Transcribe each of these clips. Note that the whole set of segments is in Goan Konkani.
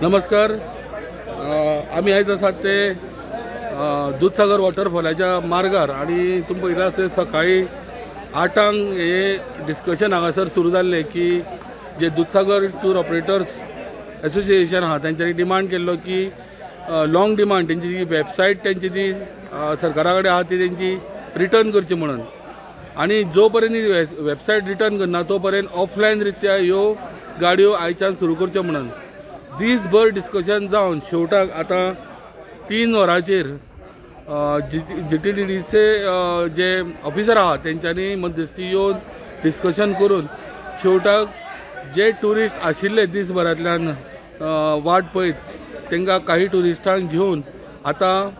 नमस्कार. आमी आयज आसात ते दुदसागर वॉटरफॉलाच्या मार्गार आनी तुमी पळयता आसतलें सकाळी 8ांक हे डिस्कशन हांगासर सुरू जाल्लें की जे दुदसागर टूर ऑपरेटर्स एसोसिएशन आहा तेंच्यांनी डिमांड केल्लो की लॉंग डिमांड तेंची जी वेबसायट तेंची ती सरकारा कडेन आहा ती तेंची रिटर्न करची म्हणून, आनी जो पर्यंत ही वेबसायट रिटर्न करना तो पर्यंत ऑफलायन रित्या ह्यो गाडयो आयच्यान सुरू करच्यो म्हणून दीसभर डिस्कशन जावन शेवटाक आतां 3 वरांचेर GTDCचे जे ऑफिसर आहा तेंच्यांनी मध्यस्थी येवन डिस्कशन करून शेवटाक जे ट्युरिस्ट आशिल्ले दीसभरांतल्यान वाट पळयत तांकां काही ट्युरिस्टांक घेवन आतां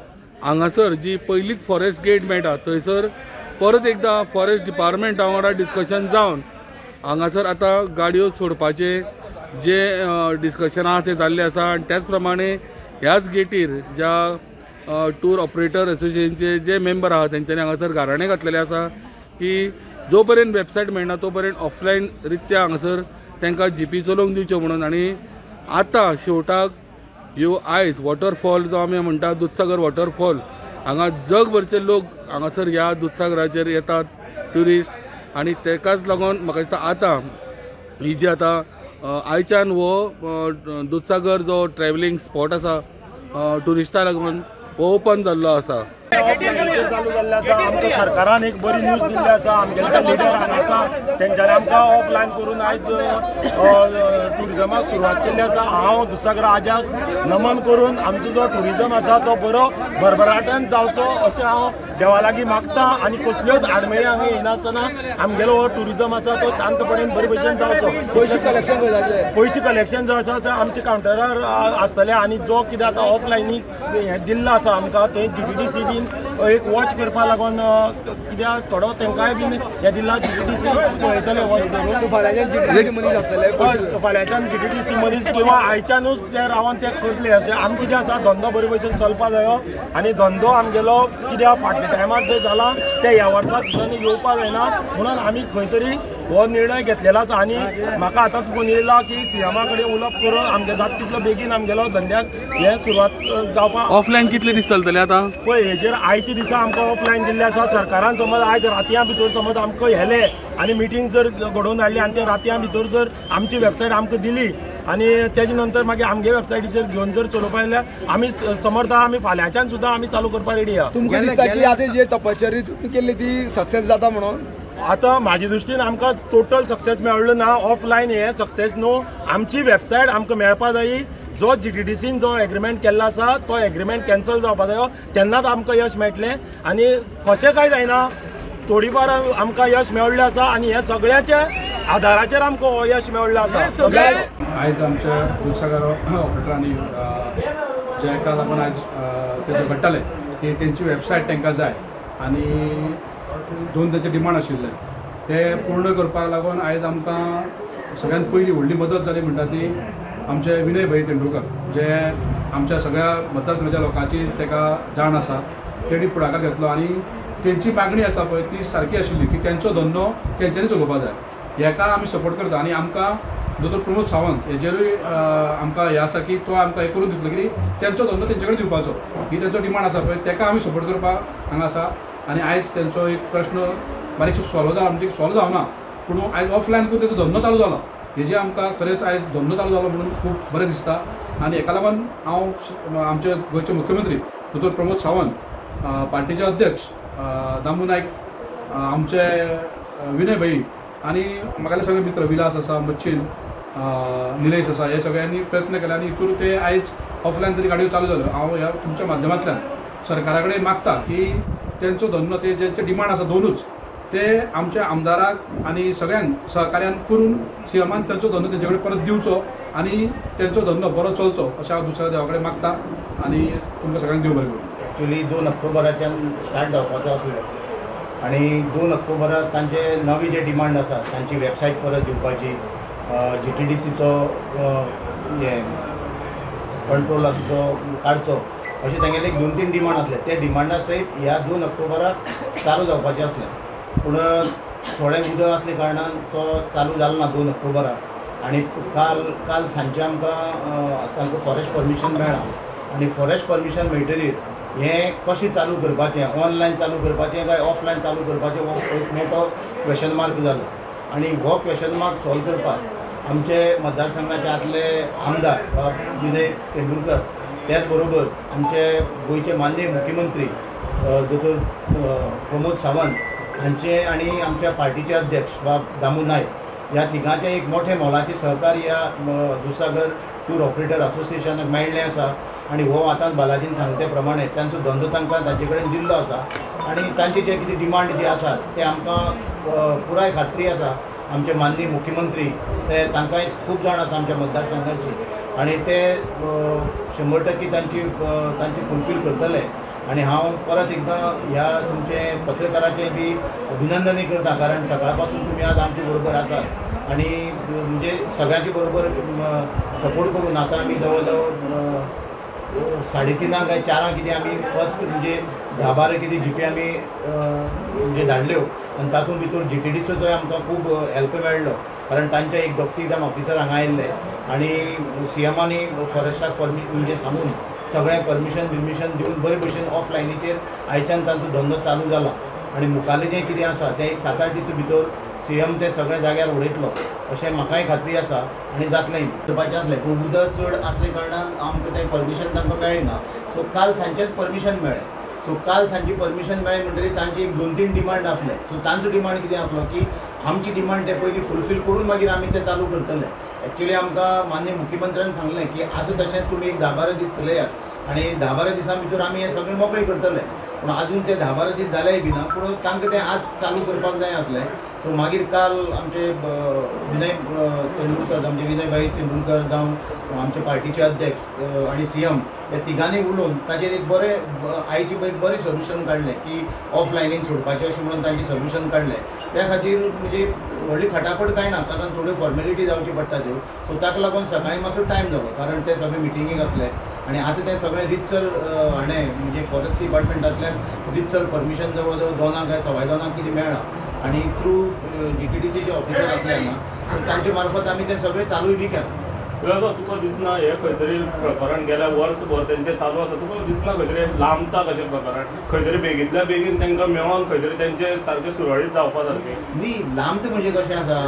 हांगासर जी पयलींच फॉरेस्ट गेट मेळटा थंयसर परत एकदां फॉरेस्ट डिपार्टमेंटा वांगडा डिस्कशन जावन हांगासर आतां गाडयो सोडपाचें जे डिस्कशन आहा तें जाल्लें आसा. आनी त्याच प्रमाणे ह्याच गेटीर ज्या टूर ऑपरेटर एसोसिएशनचे जे मेंबर आहा तेंच्यांनी हांगासर गाराणें घातलेलें आसा की जो पर्यंत वेबसायट मेळना तो पर्यंत ऑफलायन रित्या हांगासर तांकां जीपी चलोवंक दिवच्यो म्हणून. आनी आतां शेवटाक ह्यो आयज वॉटरफॉल जो आमी म्हणटा दुदसागर वॉटरफॉल हांगा जगभरचे लोक हांगासर ह्या दुदसागराचेर येतात ट्युरिस्ट, आनी तेकाच लागून म्हाका दिसता आतां ही जी आतां आयच्यान हो दुदसागर जो ट्रॅवलिंग स्पॉट आसा ट्युरिस्टां लागून हो ओपन जाल्लो आसा. चालू जाल्ले आसा. आमकां सरकारान एक बरी न्यूज दिल्ली आसा. आमगेले लिडर हांगा आसा तेंच्यांनी आमकां ऑफलायन करून आयज ट्युरिजमाक सुरवात केल्ली आसा. हांव दुदसागर आजाक नमन करून आमचो जो ट्युरिजम आसा तो बरो भरभराटान जावचो अशें हांव देवा लागीं मागता आनी कसल्योच आडमेळी हांगा येनासतना आमगेलो हो ट्युरिजम आसा तो शांतपणेन बरे भशेन जावचो. पयशे कलेक्शन करपाचें, पयशे कलेक्शन जो आसा ते आमच्या कावंटरार आसतलें आनी जो कितें आतां ऑफलायनीक हें दिल्लो आसा आमकां थंय GTDC बीन एक वॉच करपा लागून कित्याक थोडो तांकांय बीन हें दिला GTDC पळयतले वॉच धरून. फाल्यांच्यान GTDC मनीस आसतले, फाल्यांच्यान GTDC मनीस किंवा आयच्यानूच ते रावन ते करतले अशें आमकां कितें आसा धंदो बरे भशेन चलपा जायो आनी धंदो आमगेलो कित्याक फाटल्या टायमार जें जालां तें ह्या वर्सा सुद्दां येवपा जायना म्हणून आमी खंय तरी हो निर्णय घेतलेलो आसा. आनी म्हाका आतांच फोन येयला की सीएमा कडेन उलोवप करून आमगे जाता तितलो बेगीन आमगेलो धंद्याक हें सुरवात जावपाक. ऑफलायन कितले दीस चलतले आतां? पळय हेजेर आयच्या दिसा आमकां ऑफलायन दिल्लें आसा सरकारान. समज आयज रातयां भितर समज आमकां हेले आनी मिटींग जर घडोवन हाडली आनी ते रातयां भितर जर आमची वेबसायट आमकां दिली आनी तेजे नंतर मागीर आमगे वेबसायटीचेर घेवन जर चलोवपा जाल्यार आमी समर्थ आमी फाल्यांच्यान सुद्दां आमी चालू करपाक रेडी आहा. तुमकां दिसता की आतां जे तपश्चर्या तुमी केल्ली ती सक्सेस जाता म्हणून? आतां म्हाजे दृश्टीन आमकां टोटल सक्सेस मेळ्ळो ना. ऑफलायन हें सक्सेस न्हू. आमची वेबसायट आमकां मेळपा जायी. जो GTDCन जो एग्रीमेंट केल्लो आसा तो एग्रीमेंट कॅन्सल जावपा जायो तेन्नाच आमकां यश मेळटलें. आनी कशें कांय जायना थोडीफार आमकां यश मेळ्ळें आसा आनी हे सगळ्याच्या आदाराचेर आमकां हो यश मेळ्ळें आसा. आयज आमच्या दुदसागर ऑपरेटरांनी जेका लागून आयज ते झगडटाले की तेंची वेबसायट तांकां जाय आनी 2 तांचे डिमांड आशिल्ले ते पूर्ण करपाक लागून आयज आमकां सगळ्यांत पयली व्हडली मदत जाली म्हणटा ती आमचे विनय भाई तेंडुलकर जे आमच्या सगळ्या मतदारसंघाच्या लोकांची ताका जाण आसा तेणी फुडाकार घेतलो आनी तेंची मागणी आसा पळय ती सारकी आशिल्ली की तेंचो धंदो तेंच्यांनी चलोवपा जाय. हेका आमी सपोर्ट करता आनी आमकां दोतोर प्रमोद सावंत हेजेरूय आमकां हें आसा की तो आमकां हें करून दितलो की तेंचो धंदो तेंचे कडेन दिवपाचो ही तेंचो डिमांड आसा पळय तेका आमी सपोर्ट करपाक हांगा आसा. आनी आयज तेंचो एक प्रश्न बारीकसो सॉल्व जाला म्हणजे सॉल्व जावना पूण आयज ऑफलायन करून तेचो धंदो चालू जाला हेजे आमकां खरेंच आयज धंदो चालू जालो म्हणून खूब बरें दिसता. आनी हेका लागून हांव आमचे गोंयचे मुख्यमंत्री दोतोर प्रमोद सावंत, पार्टीचे अध्यक्ष दामू नायक, आमचे विनय भाई आनी म्हाका सगळे मित्र विलास आसा, मच्छील, निलेश आसा, हे सगळ्यांनी प्रयत्न केले आनी हितूर ते आयज ऑफलायन तरी गाडयो चालू जाल्यो. हांव ह्या तुमच्या माध्यमांतल्यान सरकारा कडेन मागता की तेंचो धंदो ते जेंचे डिमांड आसा दोनूच ते आमच्या आमदाराक आनी सगळ्यांक सहकार्यान करून सीएमान तेंचो धंदो तेंचे कडेन परत दिवचो आनी तेंचो धंदो बरो चलचो अशें हांव दुसऱ्या देवा कडेन मागता आनी तुमकां सगळ्यांक देव बरें करूं. एक्चुली 2 ऑक्टोबराच्यान स्टार्ट जावपाचो आसलो आनी 2 ऑक्टोबराक तांचे नवी जे डिमांड आसा तांची वेबसायट परत दिवपाची, GTDCचो हें कंट्रोल आसा तो काडचो अशें तांगेले 2-3 डिमांड आसले. ते डिमांडा सयत ह्या 2 ऑक्टोबराक चालू जावपाचें आसलें पूण थोडें उदक आसले कारणान तो चालू जालो ना 2 ऑक्टोबराक. आनी काल काल सांजचें आमकां तांकां फॉरेस्ट परमिशन मेळ्ळां आनी फॉरेस्ट परमिशन मेळटरीर हें कशें चालू करपाचें, ऑनलायन चालू करपाचें काय ऑफलायन चालू करपाचें हो एक मोठो क्वेशन मार्क जालो. आनी हो क्वेशन मार्क सॉल्व करपाक आमचे मतदारसंघाचे आदले आमदार बाब विनय तेंडुलकर, त्याच बरोबर आमचे गोंयचे माननीय मुख्यमंत्री दोतोर प्रमोद सावंत हांचे आनी आमच्या पार्टीचे अध्यक्ष बाब दामू नायक ह्या तिगांचें एक मोठें मोलाचें सहकार्य ह्या दुधसागर टूर ऑपरेटर असोसिएशनाक मेळ्ळें आसा. आनी हो आतां बालाजीन सांगले ते प्रमाणे तांचो धंदो तांकां तांचे कडेन दिल्लो आसा आनी तांचे जे कितें डिमांड जे आसात ते आमकां पुराय खात्री आसा आमचे माननीय मुख्यमंत्री ते तांकांय खूब जाण आसा आमच्या मतदारसंघाची आनी ते 100% तांची तांची फुलफील करतले. आनी हांव परत एकदां ह्या तुमचे पत्रकाराचें बी अभिनंदनूय करता, कारण सकाळ पासून तुमी आज आमचे बरोबर आसात आनी म्हणजे सगळ्यांचे बरोबर सपोर्ट करून आतां आमी जवळ जवळ 3:30 काय 4 कितें आमी फर्स्ट म्हणजे 10-12 कितें जीपी आमी म्हणजे धाडल्यो आनी तातूंत भितर GTDCचोय आमकां खूब हेल्प मेळ्ळो, कारण तांचे एक 2-3 जाण ऑफिसर हांगा आयिल्ले आनी CMांनी फॉरेस्टाक म्हणजे सांगून सगळें परमिशन बिर्मिशन दिवन बरे भशेन ऑफलायनीचेर आयच्यान तांचो धंदो चालू जाला. आनी मुखारलें जें कितें आसा तें एक 7-8 दीस भितर CM ते सगळ्या जाग्यार उडयतलो अशें म्हाकाय खात्री आसा आनी जातलें करपाचें आसलें. पूण उदक चड आसले कारणान आमकां तें परमिशन तांकां मेळ्ळें ना. सो काल सांजचेंच परमिशन मेळ्ळें. सो काल सांजची परमिशन मेळ्ळें म्हणटकीर तांची एक 2-3 डिमांड आसले. सो तांचो डिमांड कितें आसलो की आमची डिमांड ते पयलीं फुलफील करून मागीर आमी तें चालू करतले. एक्चुअली आमकां माननीय मुख्यमंत्र्यान सांगलें की आसा तशेंच तुमी एक 10-12 दीस चलयात आनी 10-12 दिसां भितर आमी हें सगळें मोकळें करतले. पूण आजून ते 10-12 दीस जालेय बी ना, पूण तांकां तें आज चालू करपाक जाय आसलें. सो मागीर काल आमचे विनय तेंडुलकर, आमचे विनय भाई तेंडुलकर जावं आमचे पार्टीचे अध्यक्ष आनी CM ह्या तिगांनी उलोवन ताचेर एक बरें आयचे एक बरें सोल्युशन काडलें की ऑफलायनीन सोडपाचें अशें म्हणून तांचें सोल्युशन काडलें. त्या खातीर म्हणजे व्हडली खटापट कांय ना, कारण थोड्यो फॉर्मेलिटी जावच्यो पडटा त्यो. सो ताका लागून सकाळीं मातसो टायम जालो, कारण ते सगळे मिटिंगेक आसले आनी आतां तें सगळें रितसर हाणें म्हणजे फॉरेस्ट डिपार्टमेंटांतल्यान रितसर परमिशन जवळ जवळ 2 काय 2:15 कितें मेळ्ळां आनी थ्रू GTDCचे ऑफिसर आसले हांगा, सो तांचे मार्फत आमी तें सगळें चालूय बी केलां. तुका दिसना हें खंय तरी प्रकरण गेल्या वर्सभर तेंचें चालू आसा, तुका दिसना खंय तरी लांबता कशें प्रकरण, खंय तरी बेगींतल्या बेगीन तांकां मेळोन खंय तरी तेंचें सारकें सुरळीत जावपा सारकें? न्ही, लांबता म्हणजे कशें आसा,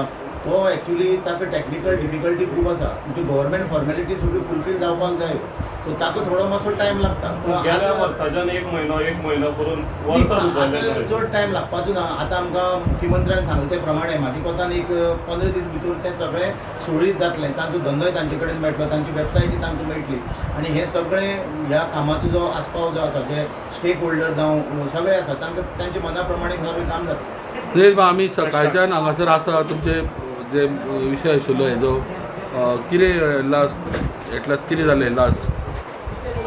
तो एक्चुअली ताका टॅक्निकल डिफिकल्टी खूब आसा, म्हणजे गव्हर्मेंट फॉर्मेलिटी सगळ्यो फुलफील जावपाक जाय. सो ताका थोडो मातसो टायम लागता. गेल्या वर्साच्यान एक म्हयनो करून वर्सां चड टायम लागपाचो ना. आतां आमकां मुख्यमंत्र्यान सांगले ते प्रमाणे म्हाजे कोतान एक 15 दीस भितर तें सगळें सुरळीत जातलें, तांचो धंदोय तांचे कडेन मेळटलो, तांची वेबसायटय तांकां मेळटली आनी हें सगळें ह्या कामाचो जो आस्पाव जो आसा, जे स्टेक होल्डर जावं सगळे आसा, तांकां तांच्या मना प्रमाणे सगळें काम जातलें. आमी सकाळच्यान हांगासर आसा, तुमचे जे विशय आशिल्लो हेजो कितें लास्ट एटलास्ट कितें जालें लास्ट?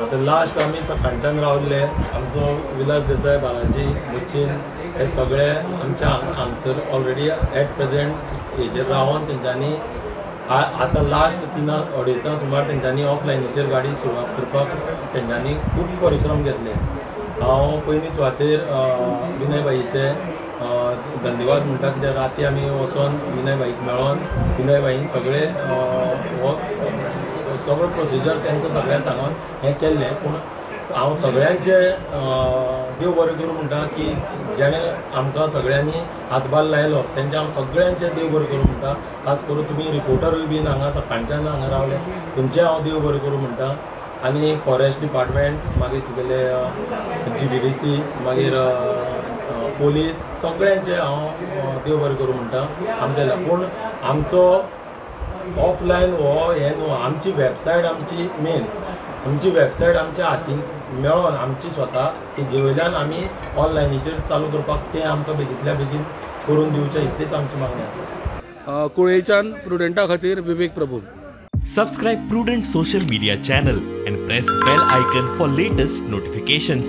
आतां लास्ट आमी सकाळच्यान रावल्ले, आमचो विलास देसाय, बालाजी, बच्चीन हे सगळे आमच्या हांगसर ऑलरेडी एट प्रेजेंट हेजेर रावन तेंच्यांनी आतां लास्ट 3-2.5 सुमार तेंच्यांनी ऑफलायनीचेर गाडी सुरवात करपाक तेंच्यांनी खूब परिश्रम घेतले. हांव पयलीं सुवातेर विनय भाईचे धन्यवाद म्हणटा, कित्याक राती आमी वचोन विनय भाईक मेळोन विनय भाईन सगळे हो सगळो प्रोसिजर तांकां सगळ्यांक सांगून हें केल्लें. पूण हांव सगळ्यांचे देव बरें करूं म्हणटा की जेणें आमकां सगळ्यांनी हातभार लायलो तेंचे हांव सगळ्यांचे देव बरें करूं म्हणटा. खास करून तुमी रिपोर्टरूय बीन हांगा सकाळच्यान हांगा रावले, तुमचें हांव देव बरें करूं म्हणटा. आनी फॉरेस्ट डिपार्टमेंट, मागीर तुगेले GTDC, मागीर पोलीस, सगळ्यांचे हांव देव बरें करूं म्हणटा आमच्या. पूण आमचो ऑफलायन हो हें न्हू, आमची वेबसायट आमची मेन, आमची वेबसायट आमच्या हातीन मेळोन आमची स्वता तेजे वयल्यान आमी ऑनलायनीचेर चालू करपाक तें आमकां बेगींतल्या बेगीन करून दिवचें, इतलीच आमची मागणी आसा. कुळेच्यान प्रुडंटा खातीर Vivek Prabhu. Subscribe Prudent social media channel and press bell icon for latest notifications.